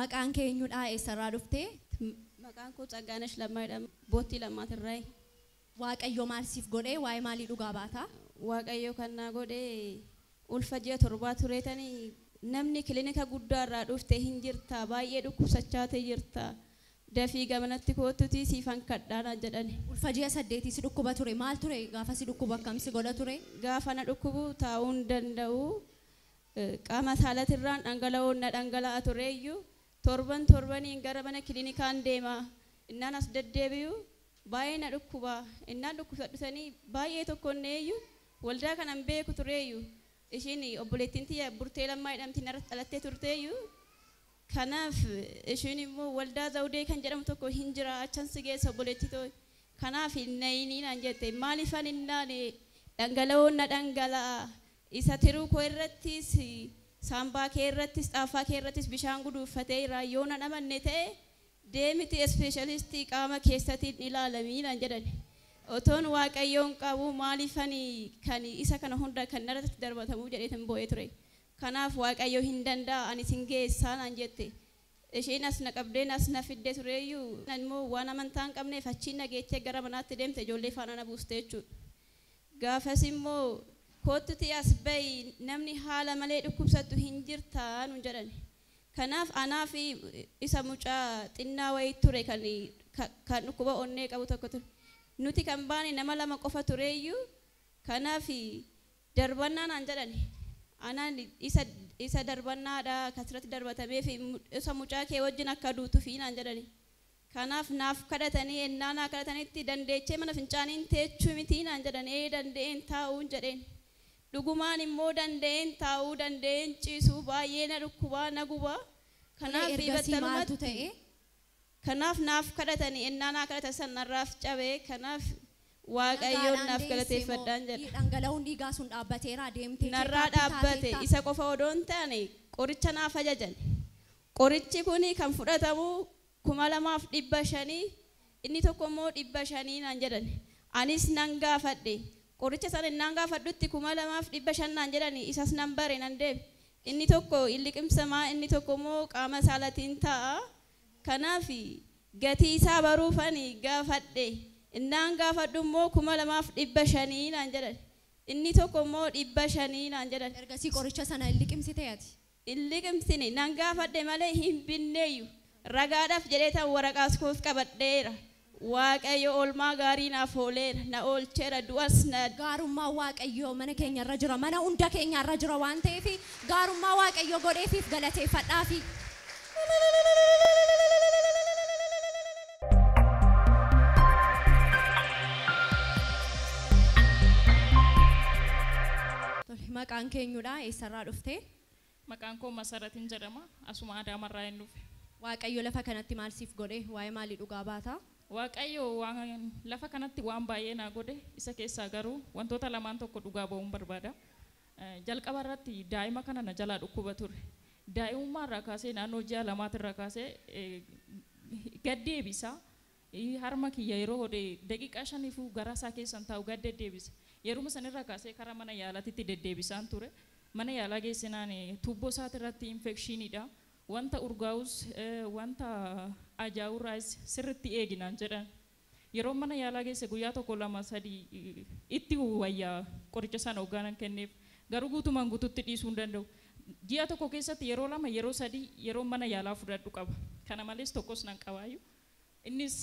Maqaan kee eenyudha? Eessarraa dhuftee? Maqaan koo Tsaggaanash Lammaa jedhama. Boottii Lammaatirraayi. Waaqayyo maal siif godhee? Waa'ee maalii dhugaa baataa? Waaqayyo kan naa godhee ulfa ji'a 7 tureetanii namni kilinika guddaarraa dhufte hin jirta, baay'ee dhukkubsachaa ta'e jirta. Dafii gamanatti kootutii siifan kadhaanaa jedhani. Ulfa ji'a 8 si dhukkuba ture. Maal ture gaafa si dhukkubu akkam si godha ture? Gaafa na dhukkubu taa'uu hin danda'u. Qaama saalatirraan dhangala'oon na dhangala'a tureeyyuu torban torbaniin gara mana kilinikaan deema. Innaan as deddeebi'u baay'ee na dhukkuba. Innaan dhukkubsadhusanii baay'ee tokkonneeyyuu waldaa kanan beeku tureeyyuu. Ishiin obboleettiin tiyya Burtee Lammaa jedhamti narratti dhalattee turteeyyuu. Kanaaf ishiin immoo waldaa Zawudee kan jedhamu tokko hin jira achan si geessa obboleettii too. Kanaaf hin nayinii naan jette. Maaliifan hin naane dhangala'oon na dhangala'a. Isa tiruu koo irrattis saambaa kee irrattis xaafaa kee irrattis bishaan guduunfateera yoo na amanne ta'e deemiti ispeeshalistii qaama keessatiin ilaalamii naan jedhan. Otoon Waaqayyoon qabu maaliifan kan isa kana hunda kan narratti darbatamuu jedheetan boo'ee ture. Kanaaf Waaqayyo hin danda'a ani sin geessaa naan jette. Isheen as na qabdeen as na fidde tureeyyuu immoo waan amantaa hin qabneef achiin na geettee gara manaatti deemte ijoollee faana na buuste jechuudha. Gaafas immoo kootuti as bahi namni haala malee dhukkubsattu hin jirtaa nuun jedhan. Kanaaf anaa fi isa mucaa xinnaa wayii ture kan dhukkuba onnee qabu tokko ture. Nuti kan baane nama 2 qofa tureeyyuu kanaaf darbannaa naan jedhan. Anaan isa darbannaadha kasirratti darbatamee fi isa mucaa kee wajjin akka duutuufi naan jedhani. Kanaaf naaf kadhatanii ennaa naa kadhatanitti dandeechee mana fincaaniin teechuu miti naan jedhan. Ee danda'een taa'uun jedheen. Dhugumaan immoo danda'een taa'uu danda'een ciisuu baay'ee na dhukkubaa na gubaa. Kanaaf Ergasii maaltu ta'e? Kanaaf naaf kadhatanii ennaa naa kadhatan san narraaf cabee kanaaf Waaqayyoon naaf galateeffadhaan jedha. Dhangala'oon dhiigaa sun dhaabbateera deemtee Narraa dhaabbate isa qofa odoo hin taane qoricha naaf ajajan. Qorichi kun kan fudhatamu 2500 inni tokko immoo 500 naan jedhan. Anis nan gaafadhe. Qoricha sana innaan gaafadhutti 2500 naan jedhani isas nan bare nan deeme. Inni tokko illiqimsamaa inni tokko immoo qaama saalatiin taa'a. Kanaaf gatii isaa baruufani gaafadhe. Innaan gaafadhu immoo 2500 naan jedhan. Inni tokko immoo 500 naan jedhan. Ergasii qoricha sana illiqimsite ati? Illiqimsine nan gaafadhe malee hin binneeyyu. Ragaadhaaf jedhee tan waraqaas koos qabadheera. Waaqayyo oolmaa gaarii naaf ooleera, na oolcheera, du'as na Gaarummaa Waaqayyoo mana keenya irra jira, mana hunda keenya irra jira waan ta'eef gaarummaa Waaqayyoo godheefiif galateeffadhaafi. Maqaan keenyudha eessarraa dhuftee? Maqaan koo Masaratiin jedhama. Asuma Adaamarraa hin dhufe. Waaqayyo lafa kanatti maal siif godhe? Waa'ee maalii dhugaa baataa? Waaqayyo waan lafa kanatti waan baay'ee naa godhe isa keessaa garuu wantoota lamaan tokko dhugaa ba'uun barbaada. Jalqaba irratti daa'ima kana na jalaa dhukkuba ture. Daa'imummaa irraa kaasee naannoo ji'a 2 kaasee gad deebisa. Harma kiyya yeroo hodhe daqiiqaa 5 garaa isaa keessan taa'u gad deddeebisa. Yeruma sanirraa kaasee karaa mana yaalaatitti deddeebisaan ture. Mana yaalaa geessinaan tuubboo isaatirratti infekshiniidha. Wanta urgaa'us wanta ajaa'urraas sirriitti eeginaan jedhan. Yeroo mana yaalaa geesse guyyaa 1 2 3 itti wayyaa qoricha sana hoggaanan kenneef garuu guutumaan guututti dhiisuu hin danda'u. Ji'a 1 keessatti yeroo 2 yeroo 3 yeroo mana yaalaa fudhadhu qaba. Kana malees tokkos nan qabaayu. Innis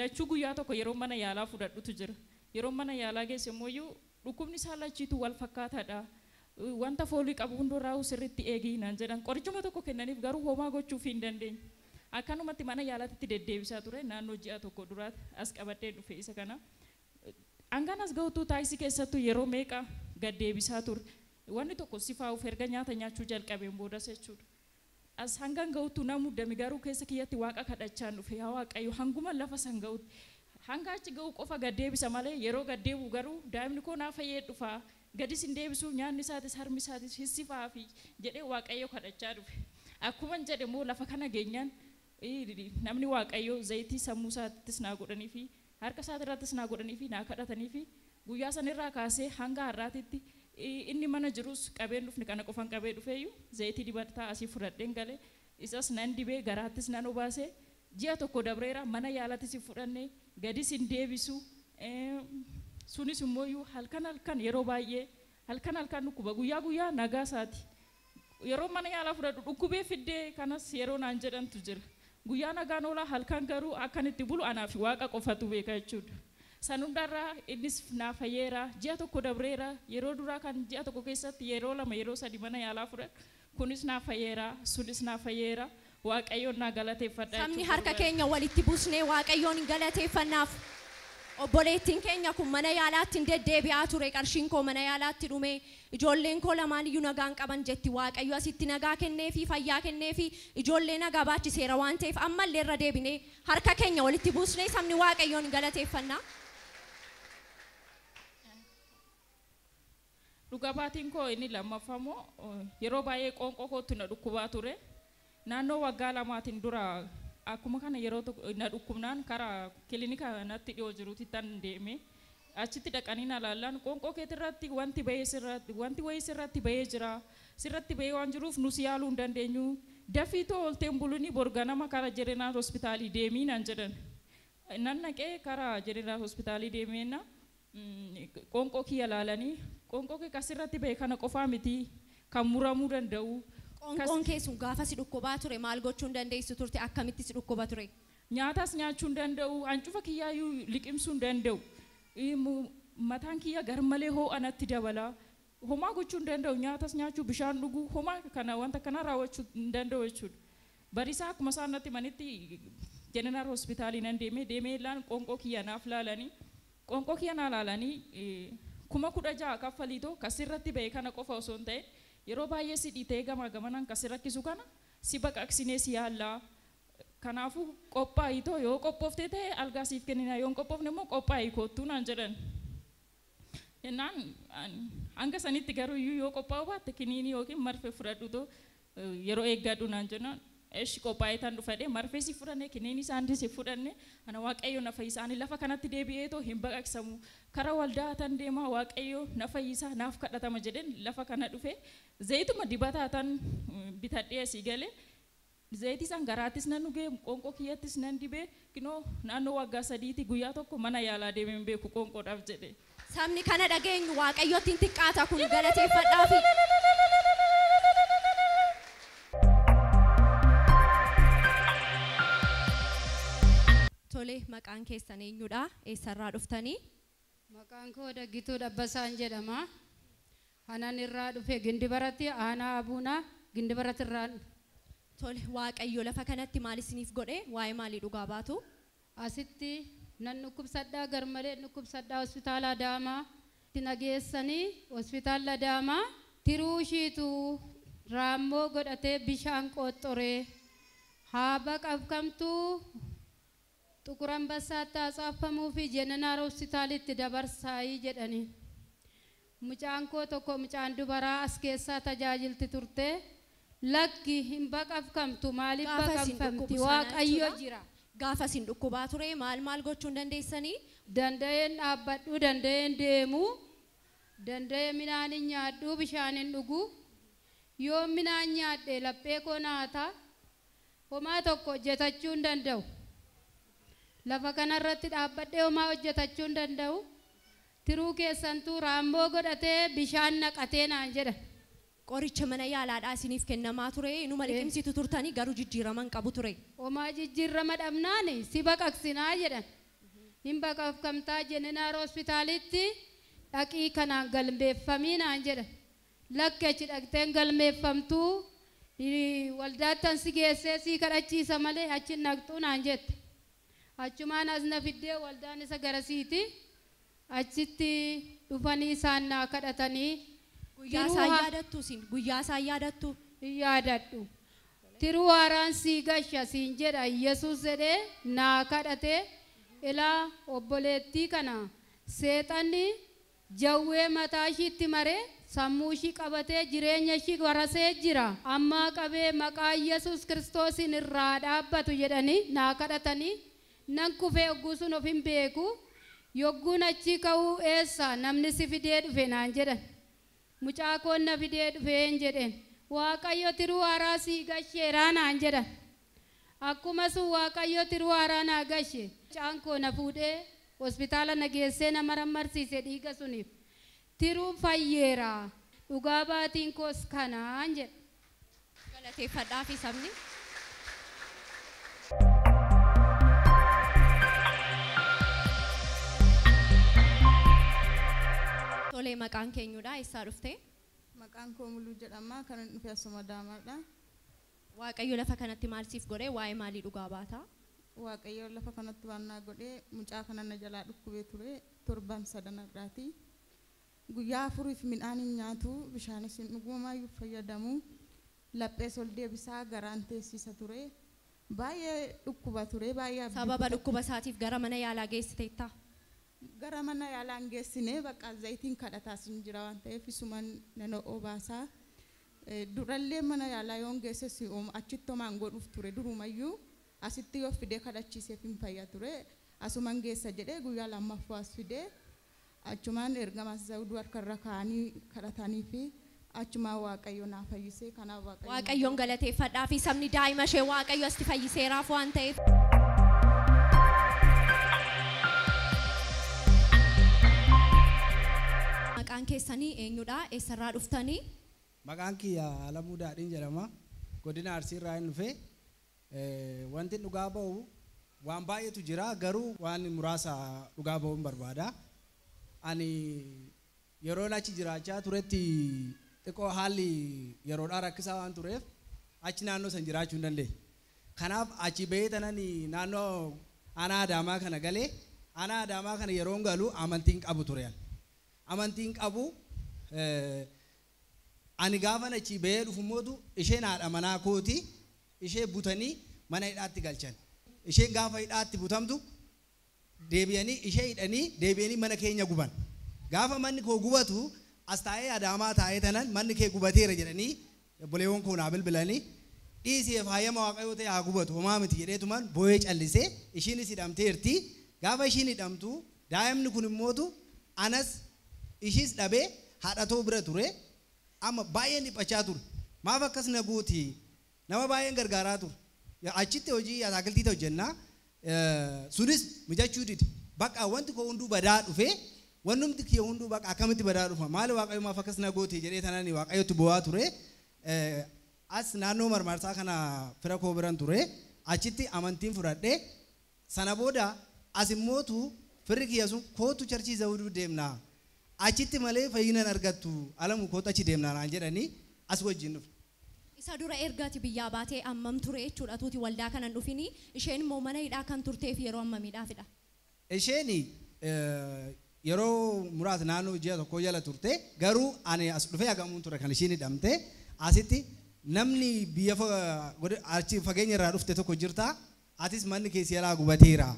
lachuu guyyaa 1 yeroo mana yaalaa fudhadhutu jira. Yeroo mana yaalaa geesse immoo dhukkubni isaa lachiitu wal fakkaataadha. Wanta foolii qabu hundarraa sirriitti eegi naan jedhan. Qorichuma tokko kennaniif garuu homaa gochuuf hin dandeenye. Akkanumatti mana yaalaatti deddeebisaa ture naannoo ji'a 1 duraatti as qabadhee dhufe isa kana. Hangaan as gahutu taaksii keessattuu yeroo meeqa gad deebisaa ture. Wanni tokko sifaa'uuf erga nyaata nyaachuu jalqabeen boodas jechuudha. As hangaan gahutu na muddame garuu keessa kiyyatti waaqa kadhachaan dhufe yaa Waaqayyo hanguma lafa san gahutti. Hanga achi gahu qofa gad deebisa malee yeroo gad deebi'u garuu daa'imni koo naa fayyee dhufa. Gadis hin deebisu nyaanni isaatis harmi isaatis hissifaafi jedhee Waaqayyo kadhachaa dhufe. Akkuma jedhe immoo lafa kana geenyaan namni Waaqayyo zayitii sammuu isaattis naa godhanii fi harka isaatirrattis naa godhanii fi naa kadhatanii fi guyyaa sanirraa kaasee hanga har'aatitti inni mana jirus qabeen dhufne kana qofan qabee dhufeeyyuu zayitii dibataa asii fudhadheen galee Isas nan dibee garaattis nan obaase ji'a tokko dabreera mana yaalattis hin fudhanne gadis hin deebisu. Sunis immoo halkan halkan yeroo baay'ee halkan halkan dhukkuba guyyaa guyyaa nagaa isaati. Yeroo mana yaalaa fudhadhu dhukkubee fiddee kanas yeroo naan jedhantu jira. Guyyaa nagaan oolaa halkan garuu akkan itti bulu anaaf waaqa qofatu beeka jechuudha. San hundarraa innis naa fayyeera ji'a tokko dabreera yeroo duraa kan ji'a tokko keessatti yeroo lama yeroo sadi mana yaalaa fudhadhu kunis naa fayyeera sunis naa fayyeera waaqayyoon naa galateeffadha. Sabni harka keenya walitti buusnee waaqayyoon hin galateeffannaaf. Obboleettiin keenya kun mana yaalaatti hin deddeebi'aa ture qarshiin koo mana yaalaatti dhume ijoolleen koo lamaan iyyuu nagaan qaban jetti waaqayyo asitti nagaa kenneefi fayyaa kenneefi ijoollee nagaa baachiseera waan ta'eef ammallee irra deebinee harka keenya walitti buusnee sabni waaqayyoon hin galateeffannaa. Dhuga baatiin koo inni lammaffamoo yeroo baay'ee qoonqoo kootti na dhukkubaa ture. Naannoo waggaa lamaatiin dura akkuma kana yeroo na dhukkubnaan karaa kilinika natti dhiyoo jirutti tan deeme achitti dhaqanii na laallaan qoonqoo keetirratti wanti bahee sirratti wanti wayii sirratti bahee jira sirratti bahee waan jiruuf nus yaaluu hin dandeenyu dafii too olteen buluni borganama karaa jeneraal hospitaalii deemii naan jedhan. Nan naqee karaa jeneraal hospitaalii deemeenna qoonqoo kiyya laalanii qoonqoo kee kasirratti bahee kana qofaa miti kan muramuu danda'u. Qoonqoon kee sun gaafa si dhukkubaa ture maal gochuu hin dandeessu turte akkamitti si dhukkuba ture? Nyaatas nyaachuu hin danda'u, hancufa kiyyaayyuu liqimsuu hin danda'u. Mataan kiyya garmalee ho'a natti dabala. Homaa gochuu hin danda'u, nyaatas nyaachuu, bishaan dhuguu, homaa kana wanta kana raawwachuu hin danda'u jechuudha. Barisaa akkuma isaan natti manitti jeneraal hospitaalii nan deemee deemee laan qoonqoo kiyya naaf laalanii qoonqoo kiyya naa laalanii 16,000 kaffaliitoo kasirratti ba'e kana qofa osoo hin ta'in yeroo baay'ee si dhiitee gamaa gamanaan kasi rakkisu kana si baqaqsinee si yaallaa. Kanaafuu qophaa'itoo yoo qophooftee ta'e algaa siif kennina yoo hin qophoofne immoo qophaa'ii koottuu naan jedhan. Jennaan hanga sanitti garuu iyyuu yoo qophaa'uu baatte kiniinii yookiin marfee fudhadhutoo yeroo eeggadhu naan jennaan eshi qophaa'ee tan dhufadhee marfee si fudhanne kiniinii isaan si fudhanne ana waaqayyo na fayyisa ani lafa kanatti deebi'eetoo hin baqaqsamu karaa waldaa tan deemaa waaqayyo na fayyisa naaf kadhatama jedheen lafa kana dhufe zayituma dibataa tan bitadhee asii galee zayitii isaan garaattis nan dhugee qoonqoo kiyyattis nan dibee kinoo naannoo waggaa sadiitti guyyaa tokko mana yaalaa deemee hin beeku qoonqoodhaaf jedhe. Sabni kana dhageenyu waaqayyotti hin xiqqaata kun galateeffadhaafi. Tole maqaan keessan eenyudha? Eessarraa dhuftanii? Maqaan koo Daggituu Dabbasaan jedhama. Anan irraa dhufe Gindibaratti aanaa Abuunaa Gindibaratti irraa dhufe. Tole waaqayyo lafa kanatti maal isiniif godhe? Waa'ee maalii dhugaa baatu? Asitti nan dhukkubsadhaa garmalee dhukkubsadhaa hospitaala Adaamaa itti nageessanii hospitaala Adaamaa tiruu ishiitu raammoo godhatee bishaan qoxxoree haa baqaqamtuu ጥቁር አንበሳ ታጻፈሙ ፊ ጀነራል ሆስፒታል dabarsaayii jedhani. Mucaan koo tokko mucaan dubaraa as keessaa tajaajilti turte lakki hin baqaqamtu maaliif baqaqamti waaqayyo jira. Gaafa isin dhukkubaa ture maal maal gochuu hin dandeessanii? Danda'een dhaabbadhu, danda'een deemu, danda'ee midhaan hin nyaadhu, bishaan hin dhugu. Yoo midhaan nyaadhe laphee koo naata homaa tokko hojjetachuu hin danda'u. Lafa kanarratti dhaabbadhee homaa hojjetachuu hin danda'u. Tiruu keessantuu raammoo godhatee bishaan naqatee naan jedha. Qoricha mana yaalaadhaa isiniif kennamaa ture inuma liqimsitu turtanii garuu jijjiirama hin qabu ture. Homaa jijjiirama dhabnaan si baqaqsinaa jedhan. Hin baqaqamtaa jeneraal hospitaalitti dhaqii kanaan galmeeffamii naan jedha. Lakki achi dhaqxeen galmeeffamtuu waldaattan si geessee si kadhachiisa malee achi hin dhaqxuu naan jette. Achumaan as na fiddee waldaan isa garasiiti achitti dhufanii isaan naa kadhatanii. Guyyaa isaan yaadattu isin guyyaa isaan yaadattu? Hin yaadadhu. Tiruu haaraan sii gasha siin jedha Yesuus jedhee naa kadhate. Ilaa obboleettii kana seexanni jawwee mataa ishiitti maree sammuu ishii qabatee jireenya ishii warasee jira. Ammaa qabee maqaa Yesuus Kiristoosiin irraa dhaabbatu jedhanii naa kadhatanii. Nan kufee yogguu sun of hin beeku. Yogguun achii ka'uu eessa namni si fidee dhufe naan jedhan. Mucaa koon na fidee dhufeen jedheen. Waaqayyo tiruu haaraa sii gasheeraa naan jedhan. Akkuma sun Waaqayyo tiruu haaraa naa gashe. Mucaan koo na fuudhee hospitaala na geessee na marammarsiise dhiiga suniif. Tiruun fayyeera. Dhugaa baatiin koos kanaan jedha. Galateeffadhaa fi sabni. Tolee, maqaan keenyudha. Eessaa dhufte? Maqaan koo Muluu jedhama. Kan inni dhufe asuma Adaamaadha. Waaqayyo lafa kanatti maal siif godhe? Waa'ee maalii dhugaa baata? Waaqayyo lafa kanatti waan naa godhe, mucaa kana na jalaa dhukkubee ture torban sadan irraati. Guyyaa 4f midhaan hin nyaatu, bishaanis hin dhugu, homaayyuu fayyadamu. Laphees ol deebisaa garaan teessisa ture. Baay'ee dhukkuba ture, baay'ee abdii Sababa kutadhe. dhukkuba isaatiif gara mana yaalaa geessiteetta? Gara mana yaalaa hin geessine, bakka zayitiin kadhataas hin jira waan ta'eef isuman nan obaasaa. Durallee mana yaalaa yoon geesse si achitti homaan godhuuf ture, durumayyuu asitti yoo fidee kadhachiiseef hin fayya ture. Asuman geessa jedhee guyyaa lammaffaa as fidee achumaan ergamaas Zawuduu harkarra kaa'anii kadhatanii fi achumaan Waaqayyo naa fayyisee, kanaaf Waaqayyo Waaqayyoon galateeffadhaa fi sabni, daa'ima ishee Waaqayyo asitti fayyiseeraaf waan ta'eef. Maqaan keessanii eenyudha? Eessarraa dhuftanii? Maqaan kiyya Alamuu Daadhiin jedhama. Godina Arsiirraa hin dhufe. Wanti dhugaa ba'u waan baay'eetu jira, garuu waan muraasa dhugaa ba'uun barbaada. Ani yeroon achi jiraachaa turetti xiqqoo haalli yeroodhaa rakkisaa waan tureef achi naannoo san jiraachuu hin dandeenye. Kanaaf achi bahee tanan naannoo aanaa Adaamaa kana galee, aanaa Adaamaa kana yeroon galu amantiin qabu ture. Amantiin qabu, ani gaafan achi bahee dhufu isheen haadha manaa kooti, ishee butanii mana hidhaatti galchan. Isheen gaafa hidhaatti butamtu deebi'anii ishee hidhanii deebi'anii mana keenya guban. Gaafa manni koo gubatu as taa'ee Adaamaa taa'ee tanan manni kee gubateera jedhanii obboleewwan koo naa bilbilanii, dhiisee faayama Waaqayyoo ta'e haa gubatu homaa miti jedheetuman boo'ee callisee. Ishiinis hidhamteerti. Gaafa ishiin hidhamtu daa'imni kun immootu anas ishiis dhabee haadhatoo bira ture. Amma baay'een dhiphachaa ture. Maaf akkas na gooti? Nama baay'een gargaaraa ture. Achitti hojii ataakiltii hojjennaa. Sunis mijachuu dide. Bakka wanti koo hunduu badaa dhufee, wannumti kiyya hunduu bakka akkamitti badaa dhufa? Maali Waaqayyo maaf akkas na gooti jedhee tanaan Waaqayyotti bo'aa ture. As naannoo marmarsaa kana fira koo biran ture. Achitti amantiin fudhadhee sana booda as immootu firri kiyya sun kootu churchii Zawuduu deemnaa. Achitti malee fayyina hin argattu, Alamu kootu achi deemnaa naan jedhanii as wajjin dhufe. Isa dura erga ati biyyaa baatee ammam ture jechuudha tuuti waldaa kanan dhufini? Isheen immoo mana hidhaa kan turteef yeroo ammamiidhaafidha? Isheen yeroo muraasa naannoo ji'a tokko jala turte, garuu ani as dhufee hagamuun ture kan ishiin hidhamte. Asitti namni biyya achi fageenya irraa dhufte tokko jirta, atis manni keessi jalaa gubateera.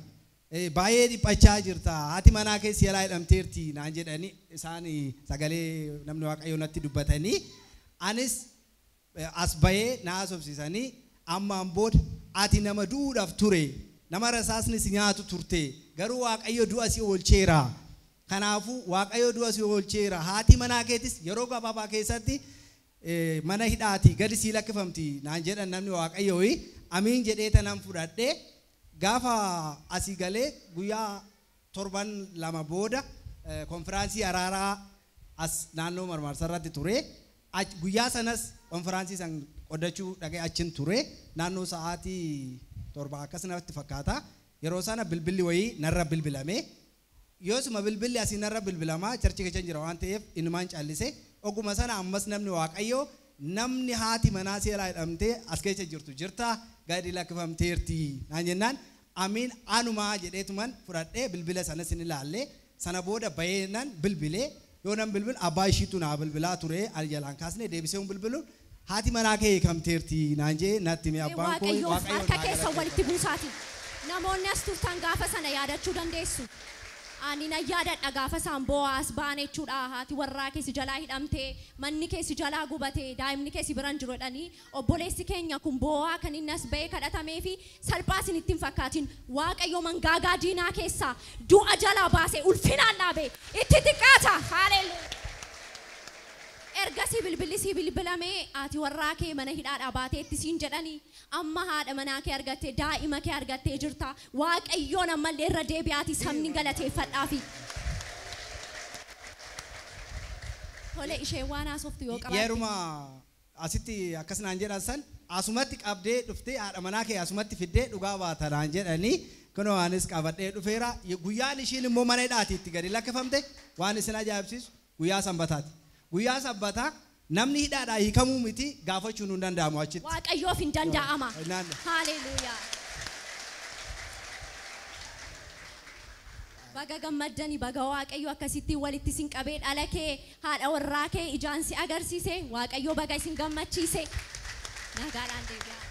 Baay'ee dhiphachaa jirta, haati manaa keessi jalaa hidhamteerti naan jedhanii isaan sagalee namni Waaqayyoo natti dubbatanii anis as bahee na haasofsiisanii, ammaan booda ati nama du'uudhaaf ture, nama rasaasni si nyaatu turte, garuu Waaqayyo du'a si oolcheera. Kanaafuu Waaqayyo du'a si oolcheera, haati manaa keetis yeroo gabaabaa keessatti mana hidhaati gadi sii lakkifamti naan jedhan namni Waaqayyoo. Amiin jedhee tanan fudhadhee gaafa asii galee guyyaa torban 2 booda konfiraansii araaraa as naannoo marmarsa irratti ture. Guyyaa sanas konfiraansii san qodachuu dhaqee achin ture, naannoo sa'aatii 7 akkas natti fakkaata. Yeroo sana bilbilli wayii narra bilbilame. Yoosuma bilbilli asii narra bilbilamaa churchii keessa jira waan ta'eef inumaan callise. Oguma sana ammas namni Waaqayyoo, namni haati manaa seeraa hidhamtee as keessa jirtu jirta, gadi lakkifamteerti naan jennaan, amiin anumaa jedheetuman fudhadhee bilbila sanas hin ilaalle. Sana booda bahee nan bilbilee, yoo nan bilbilu abbaa ishiitu naa bilbilaa ture, ani jalaan kaasne deebisee hin bilbilu, haati manaa kee hiikamteerti naan jee natti hime abbaan koo. Waaqayyoof Waaqayyoon harka naa keessa galateeffadha. Walitti buusaati. Namoonni as turtan gaafa sana yaadachuu dandeessu. Ani nan yaadadha gaafa isaan boo'aa as ba'an jechuudha. Haati warraa keessi jalaa hidhamtee, manni keessi jalaa gubatee, daa'imni keessi biran jiru jedhanii obboleessi keenya kun boo'aa kan inni as ba'ee kadhatamee fi salphaa isin ittiin fakkaatin. Waaqayyo mangaagaa diinaa keessaa du'a jalaa baasee ulfinaan dhaabee itti xiqqaata. Haaleluyyaa. Ergasii Ergasii bilbilli sii bilbilamee ati warraa kee mana hidhaadhaa baateetti siin jedhanii amma haadha manaa kee argattee daa'ima kee argattee jirta. Waaqayyoon ammallee irra deebi'aati sabni galateeffadhaafi. Tole ishee waan haasoftu yoo qabaatte. Yeruma asitti akkas naan jedhan san asumatti qabdee dhuftee haadha manaa kee asumatti fiddee dhugaa baata naan jedhanii kunoo anis qabadhee dhufeera. Guyyaan ishiin immoo mana hidhaati itti gadi lakkifamte waan isin ajaa'ibsiisu guyyaa sanbataati. Guyyaa sanbataa namni hidhaadhaa hiikamuu miti gaafachuun hin danda'amu achitti. Waaqayyoof hin danda'ama. Naannoo. Haleluuyaa. Baga gammaddani baga Waaqayyo akkasitti walitti isin qabee dhala kee haadha warraa kee ijaan si agarsiise Waaqayyo baga isin gammachiise. Nagaadhaan deebi'aa.